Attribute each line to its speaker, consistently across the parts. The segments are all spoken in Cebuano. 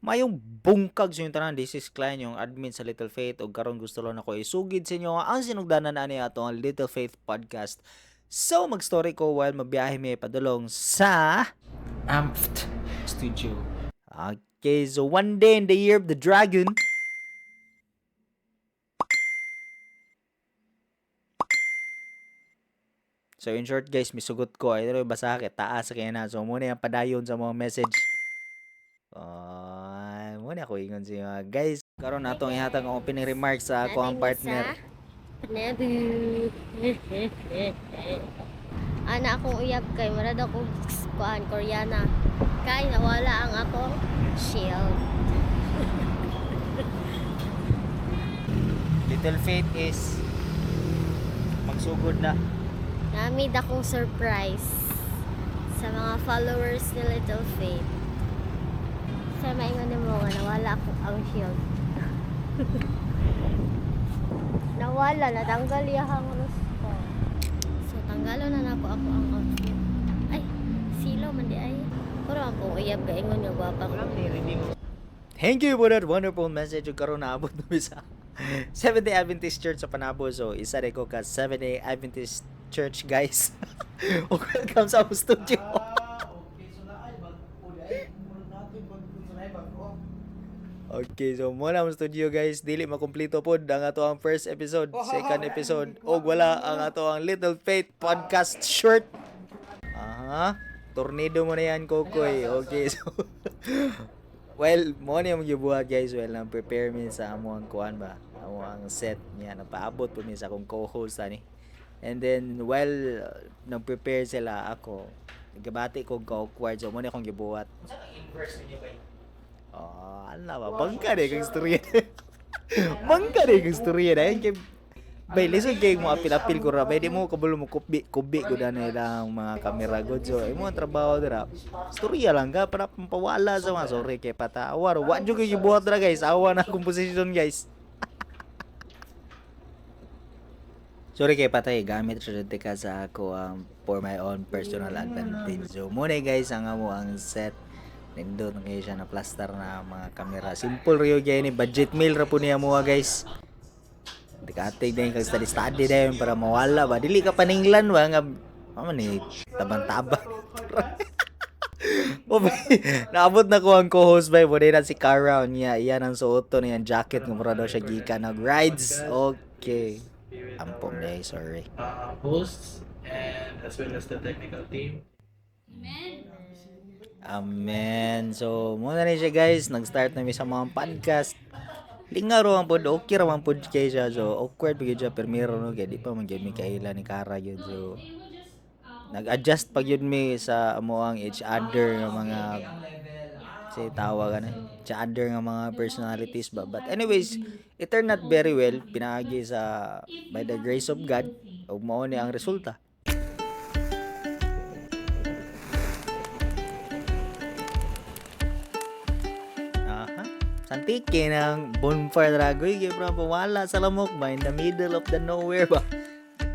Speaker 1: Mayong bungkag sa inyong tanan. This is Klein, yung admin sa Little Faith. O karon gusto lang ako isugid sa inyo ang sinugdanan ani ato ang Little Faith Podcast. So, mag-story ko while mabiyahe mi padulong sa
Speaker 2: Amped Studio.
Speaker 1: Okay, so one day in the year of the dragon. So in short guys, misugot ko ay pero basa kay taas kay na. So muna yung padayon sa mga message. Ah, muna ako ingon sa inyo, guys. Karon natong ihatag ang opening remarks sa ako ang partner.
Speaker 3: Nebu. Ana akong uyab kay murad ako kuan Koreana. Kay nawala ang akong shield.
Speaker 1: Little Faith is magsugod na.
Speaker 3: Namid akong surprise sa mga followers ni Little Faith. Sa maingon nimo nga nawala ako ang shield. Nawala, natanggal iyahang ko. So tanggalo na nako ako ang outfit. Ay, silo man di ay. Pero akong uyab kay ingon nga gwapa ko.
Speaker 1: Thank you for that wonderful message ug karon naabot na mi sa Seventh Day Adventist Church sa Panabo. So isa rin ko ka Seventh Day Adventist Church guys. Ug welcome sa among studio.
Speaker 2: Okay. So naay bag-o ay murag natin bag-o sa naay bag-o.
Speaker 1: Okay, so mo na ang studio guys, dili makumpleto pod ang ato ang first episode, second episode, og wala ang ato ang Little Faith Podcast short. Aha. Tornado mo na yan, Kokoy. Okay, so well, mo ni ang gibuhat guys. Well, nang prepare mi sa amo ang kuan ba, amo ang set niya napaabot po mi sa akong co-host ani. And then while nag-prepare sila ako, nagabati ko ka-awkward so mo ni akong gibuhat. Oh, ano ba? Bangka rin kang istorya. Bangka rin kang istorya na. Kay, bay, lisod kay mo apil-apil ko ra. Bay, di mo kabalo mo kubi, kubi ko na nila ang mga kamera god. So, imo ang trabaho dira. Istorya lang ka para pampawala sa mga sorry kay patawa. Wa jud kay gibuhat ra guys. Awa na akong position guys. Sorry kay patay, gamit sa ka sa ako ang for my own personal advantage. So, muna guys, ang amo ang set. Nindot na kayo siya na plaster na mga kamera. Simple rin yun ni budget meal ra po niya mo guys. Di ka atig din kag study study din para mawala ba. Dili ka paninglan ba nga mama ni tabang-tabang. O bay, naabot na ko ang co-host bay, mo na si Cara niya, iyan ang suoto niya jacket nga mura daw siya gikan nag rides. Okay. Ampom day, sorry.
Speaker 2: Hosts and as well as the technical team.
Speaker 1: Amen. So, muna na siya guys. Nag-start na mi sa mga podcast. Lingaro ang pod, okay ra man pod kay siya. So, awkward pa gyud siya permiro no kay di pa man gyud mi kaila ni Kara gyud. So, nag-adjust pa gyud mi sa amo ang each other nga mga say tawag ano, each other nga mga personalities ba. But anyways, it turned out very well pinaagi sa by the grace of God ug mao ni ang resulta. Aha. Santike ng bonfire dragoy kay bro wala sa lamok ba in the middle of the nowhere ba.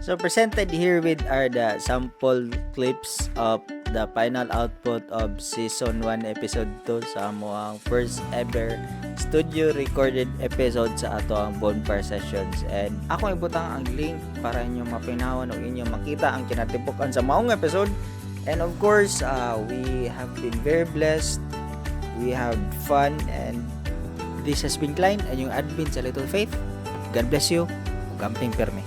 Speaker 1: So presented here with are the sample clips of the final output of season 1 episode 2 sa amo ang first ever studio recorded episode sa ato ang bonfire sessions, and ako ibutang ang link para inyo mapinawan o inyo makita ang kinatibuk-an sa maong episode. And of course, we have been very blessed, we have fun, and this has been Klein and yung admin sa Little Faith. God bless you. Ug amping permi.